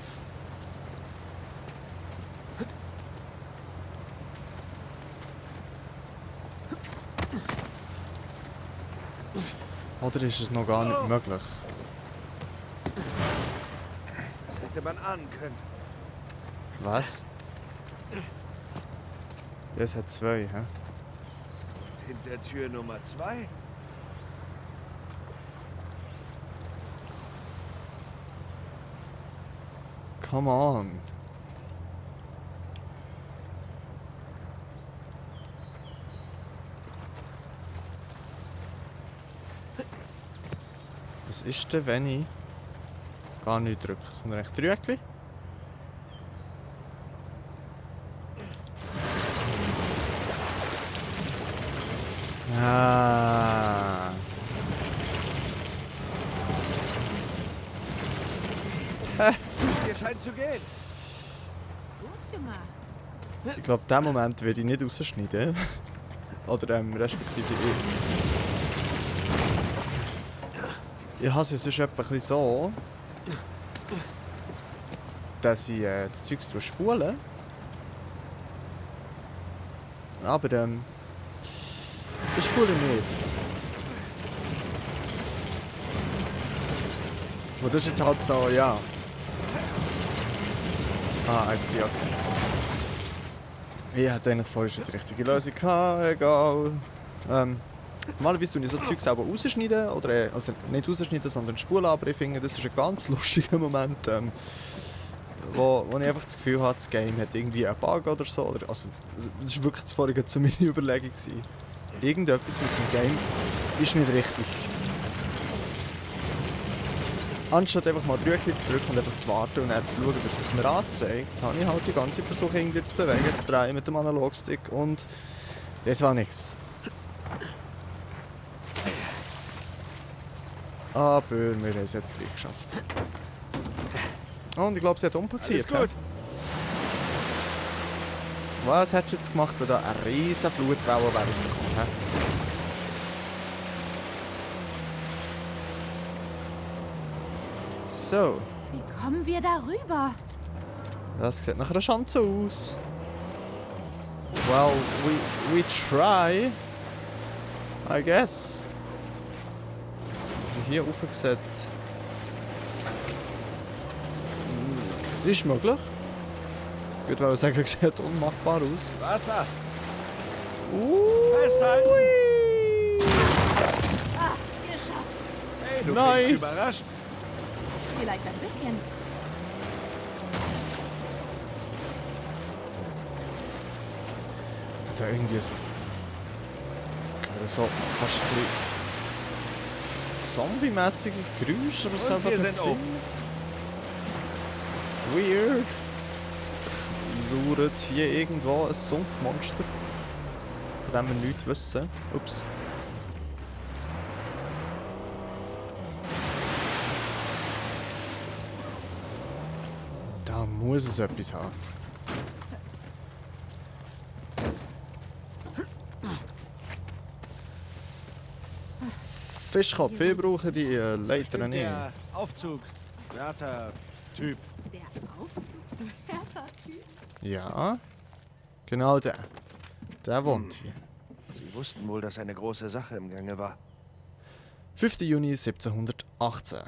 Oder ist es noch gar nicht möglich? Das hätte man ahnen können. Was? Das hat 2, hä? Und hinter Tür Nummer 2? Come on. Was ist denn, wenn ich gar nicht drücke, sondern echt Drückli? Ah. Hier scheint zu gehen. Gut gemacht. Ich glaube, diesen Moment werde ich nicht rausschneiden. Oder respektive ich hasse es sonst etwa ein bisschen so, dass ich das Zeug spule. Aber ich spule nicht. Und das ist jetzt halt so, ja. Ah, I see, okay. Ich hatte eigentlich vorher schon die richtige Lösung gehabt, egal. Normalerweise tue ich so Zeug selber rausschneiden, oder also nicht rausschneiden, sondern spulen, aber ich finde, das ist ein ganz lustiger Moment, wo ich einfach das Gefühl habe, das Game hat irgendwie einen Bug oder so. Oder, also, das war wirklich vorher so meine Überlegung gewesen. Irgendetwas mit dem Game ist nicht richtig. Anstatt einfach mal Drückchen zu drücken und einfach zu warten und dann zu schauen, dass es mir anzeigt, habe ich halt die ganze Zeit versucht, irgendwie zu bewegen, zu drehen mit dem Analogstick und das war nichts. Aber wir haben es jetzt gleich geschafft. Und ich glaube, sie hat umparkiert. Alles gut. Was hättest du jetzt gemacht, wenn da eine riesen Flutwelle wäre rausgekommen? Hä? So, Wie kommen wir darüber? das sieht nach einer Chance aus. Well, we try. I guess. Hier rauf sieht. Ist möglich. Ich würde sagen, sieht unmachbar aus. Warte. Festhalten. Ah, geschafft. Hey, du Nice. klingst überrascht. Vielleicht ein bisschen. Hat da irgendwie so. So fast ein bisschen zombie-mäßige Geräusche, aber es kann Und wir einfach sind nicht sein. oben. Weird. Lauert hier irgendwo ein Sumpfmonster, von dem wir nichts wissen. Ups. Da muss es etwas haben. Fischkopf, wir brauchen die Leiter nicht. Der Aufzug. Wärter-Typ. Der Aufzugswärter-Typ. Ja, genau der. Der wohnt hier. Sie wussten wohl, dass eine große Sache im Gange war. 5. Juni 1718.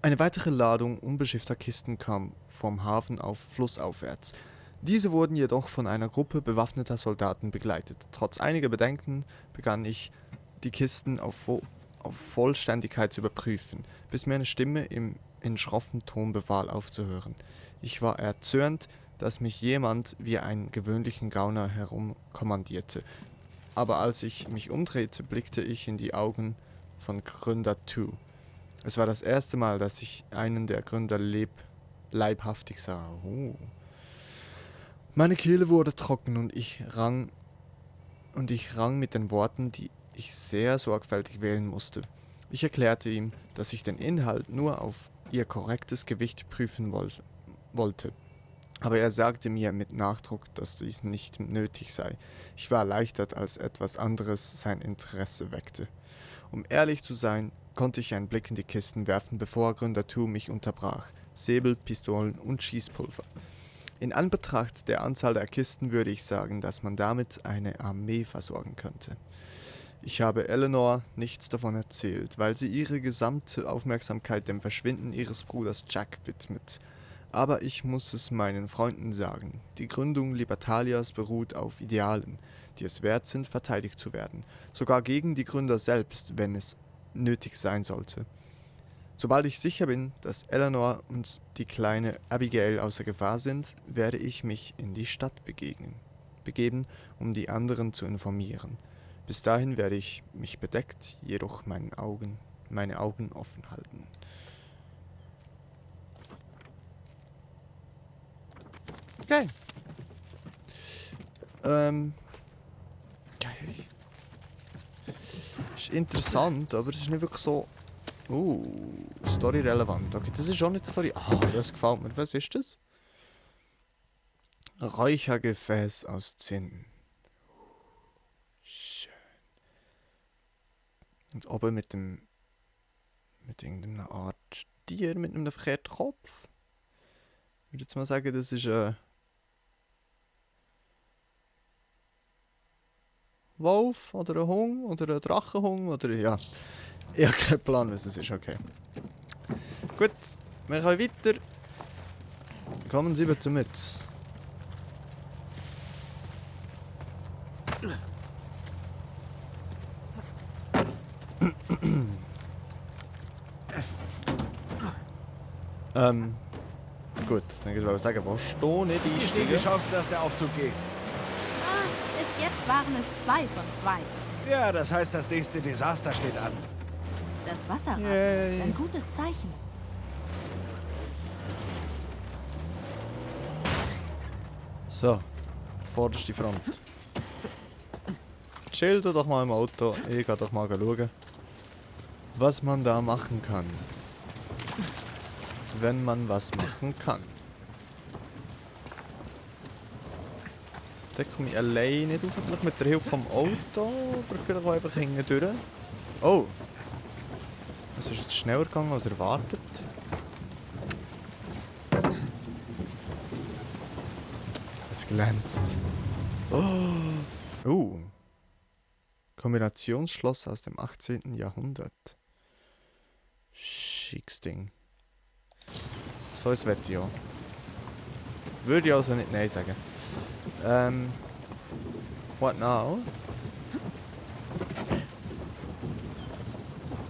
Eine weitere Ladung unbeschrifteter Kisten kam vom Hafen auf flussaufwärts. Diese wurden jedoch von einer Gruppe bewaffneter Soldaten begleitet. Trotz einiger Bedenken begann ich, die Kisten auf Vollständigkeit zu überprüfen, bis mir eine Stimme in schroffem Ton befahl, aufzuhören. Ich war erzürnt, dass mich jemand wie einen gewöhnlichen Gauner herumkommandierte. Aber als ich mich umdrehte, blickte ich in die Augen von Gründer 2. Es war das erste Mal, dass ich einen der Gründer leibhaftig sah. Oh. Meine Kehle wurde trocken und ich rang mit den Worten, die ich sehr sorgfältig wählen musste. Ich erklärte ihm, dass ich den Inhalt nur auf ihr korrektes Gewicht prüfen wollte. Aber er sagte mir mit Nachdruck, dass dies nicht nötig sei. Ich war erleichtert, als etwas anderes sein Interesse weckte. Um ehrlich zu sein, konnte ich einen Blick in die Kisten werfen, bevor Gründer 2 mich unterbrach. Säbel, Pistolen und Schießpulver. In Anbetracht der Anzahl der Kisten würde ich sagen, dass man damit eine Armee versorgen könnte. Ich habe Eleanor nichts davon erzählt, weil sie ihre gesamte Aufmerksamkeit dem Verschwinden ihres Bruders Jack widmet. Aber ich muss es meinen Freunden sagen. Die Gründung Libertalias beruht auf Idealen, die es wert sind, verteidigt zu werden. Sogar gegen die Gründer selbst, wenn es nötig sein sollte. Sobald ich sicher bin, dass Eleanor und die kleine Abigail außer Gefahr sind, werde ich mich in die Stadt begeben, um die anderen zu informieren. Bis dahin werde ich mich bedeckt, jedoch meine Augen offen halten. Okay. Ist interessant, aber es ist nicht wirklich so... story-relevant. Okay, das ist schon nicht Story... das gefällt mir. Was ist das? Räuchergefäß aus Zinn. Schön. Und oben mit irgendeiner Art Tier mit einem verkehrten Kopf. Ich würde jetzt mal sagen, das ist ein Wolf oder ein Hund oder ein Drachenhund oder ja. Ich habe keinen Plan, was es ist. Okay. Gut, wir können weiter. Kommen Sie bitte mit. Gut, dann würde ich sagen, wo stehe nicht Wie stehen die einsteigen? Chancen, dass der Aufzug geht? Bis jetzt waren es 2 von 2. Ja, das heißt, das nächste Desaster steht an. Das Wasserrad. Yay. Ein gutes Zeichen. So, vorderste Front. Chill du doch mal im Auto, ich gehe doch mal schauen, was man da machen kann. Wenn man was machen kann. Da komme ich alleine nicht rauf, vielleicht mit der Hilfe vom Auto, oder vielleicht auch einfach hinten durch. Oh! Es ist jetzt schneller gegangen als erwartet. Es glänzt. Oh! Kombinationsschloss aus dem 18. Jahrhundert. Schickes Ding. So ist Wetter, ja. Würde ich also nicht Nein sagen. What now?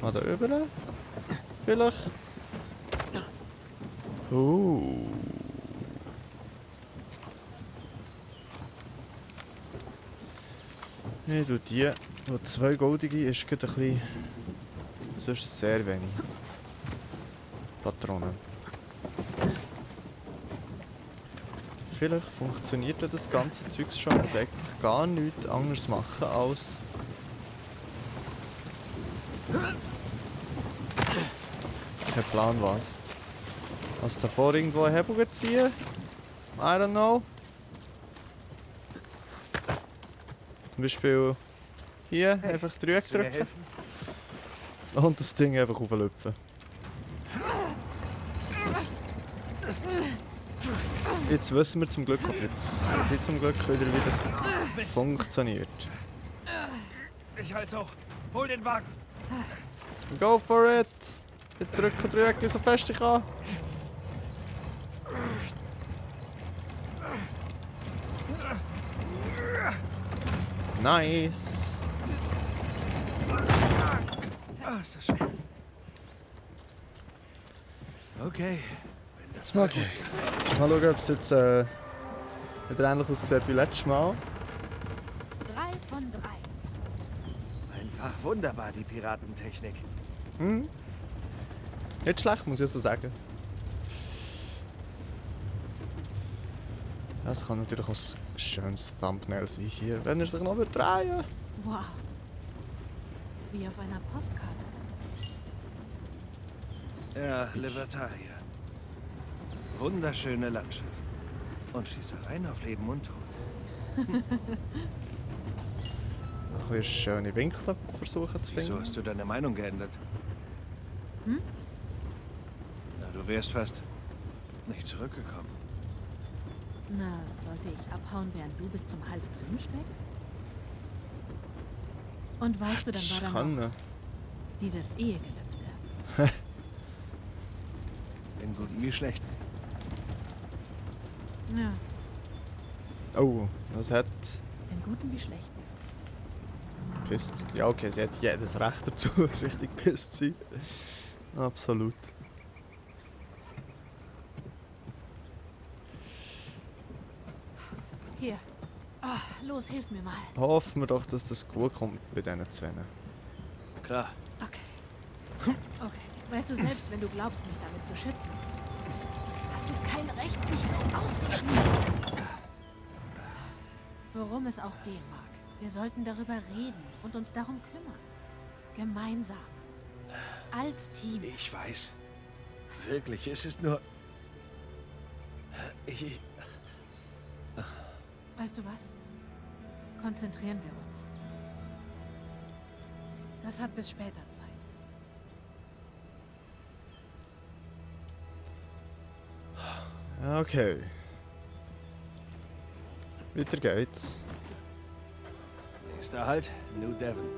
Mal da rüber? Vielleicht? Ich tue die 2 goldige ist gerade ein bisschen... Sonst sehr wenig. Patronen. Vielleicht funktioniert ja das ganze Zeugs schon. Ich muss eigentlich gar nichts anderes machen als... Kein Plan was. Als davor irgendwo einen Hebel ziehen? I don't know. Zum Beispiel hier einfach Willst du mir drücken helfen? und das Ding einfach auflüpfen. Jetzt wissen wir zum Glück, oder jetzt sehen zum Glück wieder, wie das funktioniert. Ich halt's hoch. Hol den Wagen. Go for it! Ich drücke so fest ich kann. Nice! Ah, ist das schwer. Okay. Wenn das mal Okay. Mal schauen, ob es jetzt wieder ähnlich aussieht wie letztes Mal. 3 von 3. einfach wunderbar, die Piratentechnik. Hm? Nicht schlecht, muss ich so sagen. Das kann natürlich auch ein schönes Thumbnail sein hier, wenn er sich noch drehen. Wow. Wie auf einer Postkarte. Ja, Libertalia. Wunderschöne Landschaft. Und Schießereien auf Leben und Tod. Ein bisschen schöne Winkel versuchen zu Wieso finden. hast du deine Meinung geändert? Hm? Na, du wärst fast nicht zurückgekommen. Na, sollte ich abhauen, während du bis zum Hals drin steckst? Und weißt du, dann war da noch Schande. dieses Ehegelübde. In guten wie schlechten. Ja, Oh, das hat in guten wie schlechten. pisst. Ja, okay, sie hat jedes Recht dazu, richtig pisst zu sein. Absolut. Hier. Los, hilf mir mal. Hoffen wir doch, dass das gut kommt bei diesen zwei. Klar. Okay. Okay. Weißt du selbst, wenn du glaubst, mich damit zu schützen, hast du kein Recht, mich so auszuschließen. Worum es auch gehen mag. Wir sollten darüber reden und uns darum kümmern. Gemeinsam. Als Team. Ich weiß. Wirklich, es ist nur... Ich... Weißt du was? Konzentrieren wir uns. Das hat bis später Zeit. Okay. Weiter geht's. Nächster Halt, New Devon.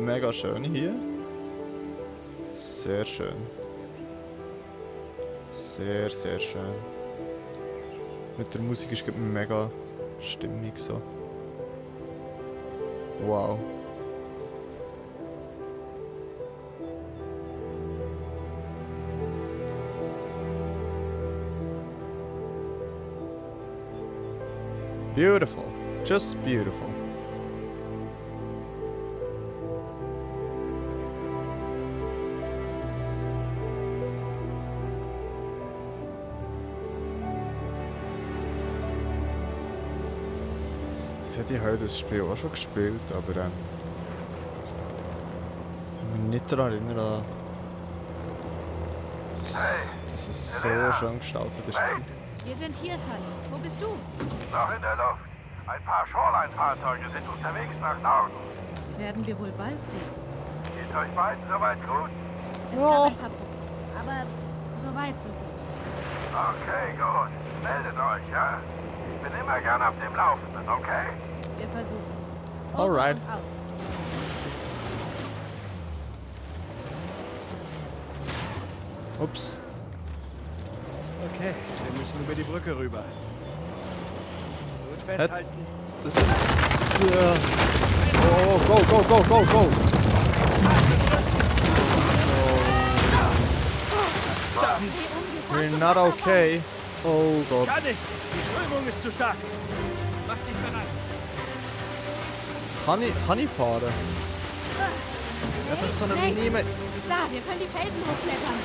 Mega schön hier. Sehr schön. Sehr, sehr schön. Mit der Musik ist gerade mega stimmig so. Wow. Beautiful. Just beautiful. Ich habe das Spiel auch schon gespielt, aber ich kann mich nicht daran erinnern, dass es so schön gestaltet ist. Wir sind hier, Sully. Wo bist du? Noch in der Luft. Ein paar Shoreline-Fahrzeuge sind unterwegs nach Norden. Werden wir wohl bald sehen. Geht euch beiden soweit gut? Es gab ein paar Probleme, aber so weit, so gut. Okay, gut. Meldet euch, ja? Ich bin immer gern auf dem Laufenden, okay? Wir versuchen es. Alright. Und out. Ups. Okay, wir müssen über die Brücke rüber. Gut festhalten. Das ja. Oh, go, go, go, go, go! We're not okay. Oh Gott. Kann nicht! Die Strömung ist zu stark! Macht sich bereit! Kann ich fahren? Einfach so eine minime... Da, wir können die Felsen hochklettern.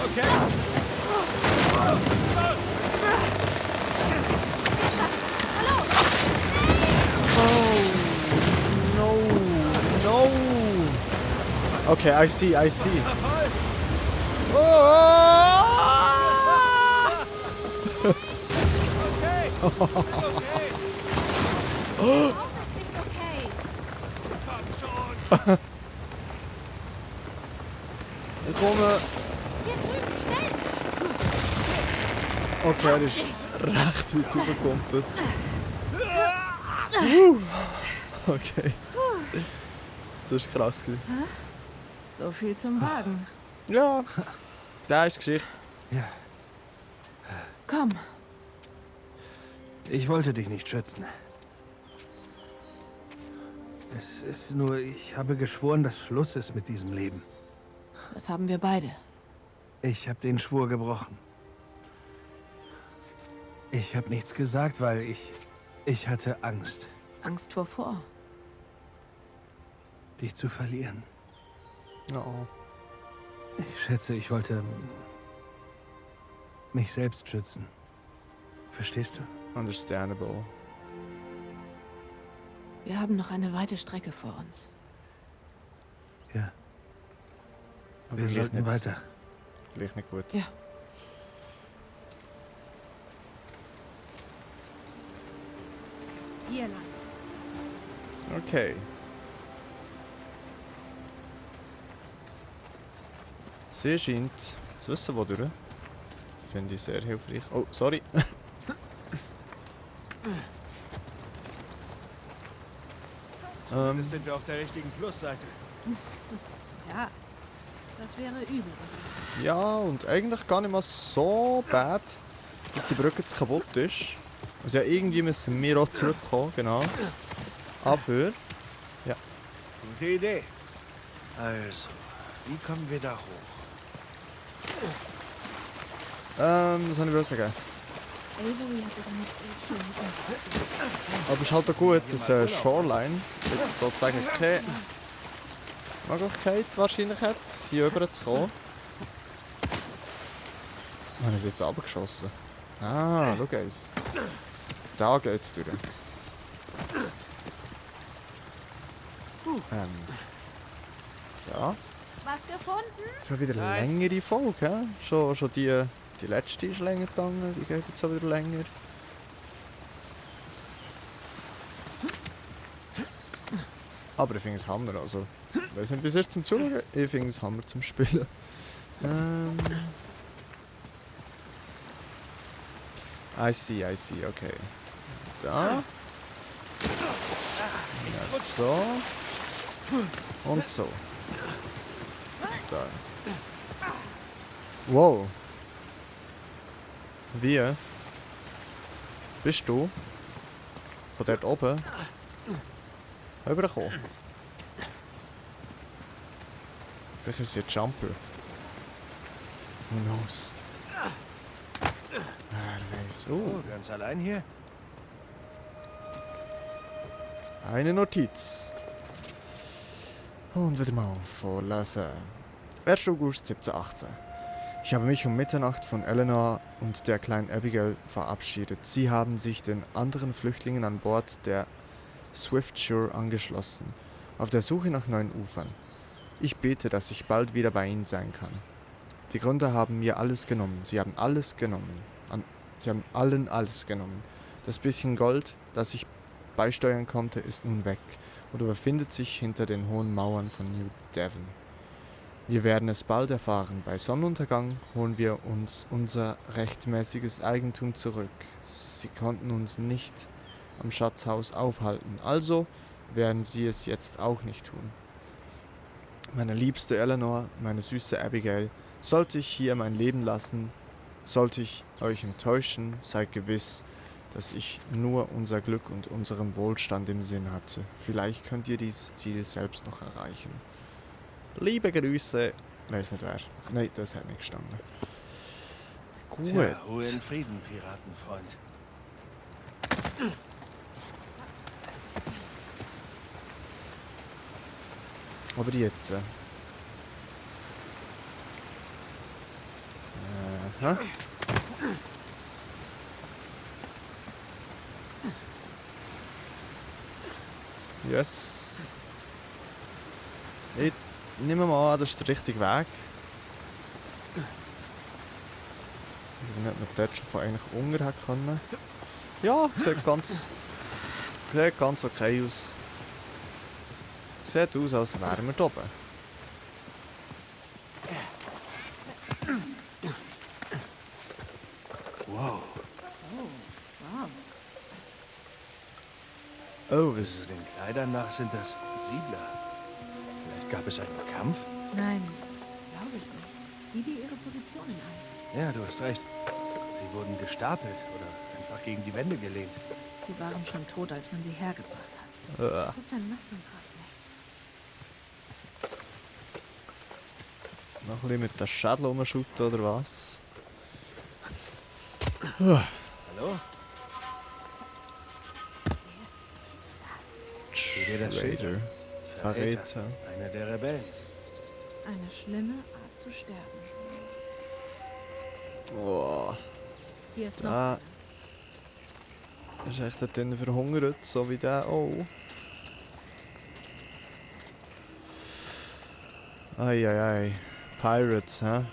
Okay! Oh, no, no. Okay, I see. Oh! Okay! Okay! Oh, das ist nicht okay. Komm schon! Ich komme. Hier drüben, schnell. Okay, er ist recht weit hochgekumpelt. Okay. Das war krass. So viel zum Wagen. Ja, da ist Geschichte. Ja. Komm. Ich wollte dich nicht schützen. Es ist nur, ich habe geschworen, dass Schluss ist mit diesem Leben. Das haben wir beide. Ich habe den Schwur gebrochen. Ich habe nichts gesagt, weil ich hatte Angst, Angst vor. dich zu verlieren. Oh. Ich schätze, ich wollte mich selbst schützen. Verstehst du? Understandable. Wir haben noch eine weite Strecke vor uns. Ja. Aber Wir gleich sollten nicht- weiter. Gleich nicht gut. Ja. Hier lang. Okay. Sie scheint zu wissen, wo durch. Finde ich sehr hilfreich. Oh, sorry. Zumindest sind wir auf der richtigen Flussseite. Ja, das wäre übel gewesen. Ja, und eigentlich gar nicht mal so bad, dass die Brücke jetzt kaputt ist. Also ja, irgendwie müssen wir auch zurückkommen, genau. Aber, Gute Idee. Also, wie kommen wir da hoch? was soll ich sagen? Avery hatte damit eh schon mit Aber es ist halt auch gut, dass Shoreline jetzt sozusagen keine Möglichkeit wahrscheinlich hat, hier rüber zu kommen. Haben wir es jetzt runtergeschossen? Ah, schau eins. Da geht's durch. So. Was gefunden? Schon wieder eine längere Folge, hä? Schon die letzte ist länger gegangen, die geht jetzt auch wieder länger. Aber ich finde es Hammer, also. Ich weiß nicht, wie es ist zum Zuschauen, ich finde es Hammer zum Spielen. I see, okay. Da. Ja, so. Und so. Da. Wow. Wie bist du von dort oben rübergekommen? Vielleicht ist sie ein Jumper. Who knows? Wer weiß. Oh, ganz allein hier? Eine Notiz. Und wieder mal vorlesen. 1. August 1718. Ich habe mich um Mitternacht von Eleanor und der kleinen Abigail verabschiedet. Sie haben sich den anderen Flüchtlingen an Bord der Swiftsure angeschlossen, auf der Suche nach neuen Ufern. Ich bete, dass ich bald wieder bei ihnen sein kann. Die Gründer haben mir alles genommen. Sie haben alles genommen. Sie haben allen alles genommen. Das bisschen Gold, das ich beisteuern konnte, ist nun weg oder befindet sich hinter den hohen Mauern von New Devon. Wir werden es bald erfahren. Bei Sonnenuntergang holen wir uns unser rechtmäßiges Eigentum zurück. Sie konnten uns nicht am Schatzhaus aufhalten, also werden sie es jetzt auch nicht tun. Meine liebste Eleanor, meine süße Abigail, sollte ich hier mein Leben lassen, sollte ich euch enttäuschen, seid gewiss, dass ich nur unser Glück und unseren Wohlstand im Sinn hatte. Vielleicht könnt ihr dieses Ziel selbst noch erreichen. Liebe Grüße. Weiß nicht wer. Nein, das hat nicht gestanden. Gut. Tja, Ruhe in Frieden, Piratenfreund. Aber jetzt. Aha. Yes. Ich nehme mal an, das ist der richtige Weg. Ich nicht, man dort schon von eigentlich unten hat können. Ja, sieht ganz okay aus. Sieht aus, als wären wir da oben. Wow. Oh, was? Also den Kleidern nach sind das Siedler. Vielleicht gab es einen Kampf? Nein, das glaube ich nicht. Sieh dir ihre Positionen an. Ja, du hast recht. Sie wurden gestapelt oder einfach gegen die Wände gelehnt. Sie waren schon tot, als man sie hergebracht hat. Das ist ein Massengrab. Noch ein bisschen mit der Schädel rumschütten oder was? Hallo? Sieh dir das Schild an. Verräter. Einer der Rebellen. Eine schlimme Art zu sterben. Boah. Hier ist noch Ah. Ist echt dort drinnen verhungert, so wie der auch. Eieiei. Pirates, hä?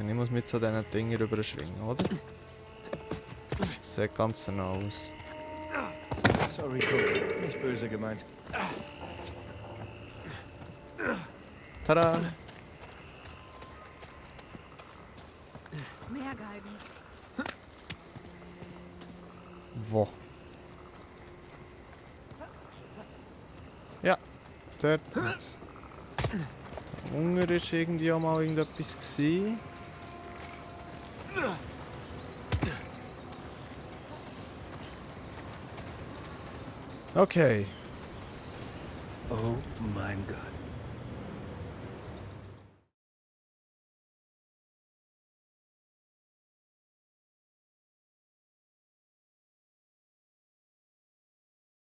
Und ich muss mit so diesen Dingen rüberschwingen, oder? Sieht ganz genau aus. Sorry, Cook. Nicht böse gemeint. Tada! mehr Geigen. Wo? Ja, dort. Da unten ist irgendwie auch mal irgendetwas gewesen. Okay. Oh mein Gott.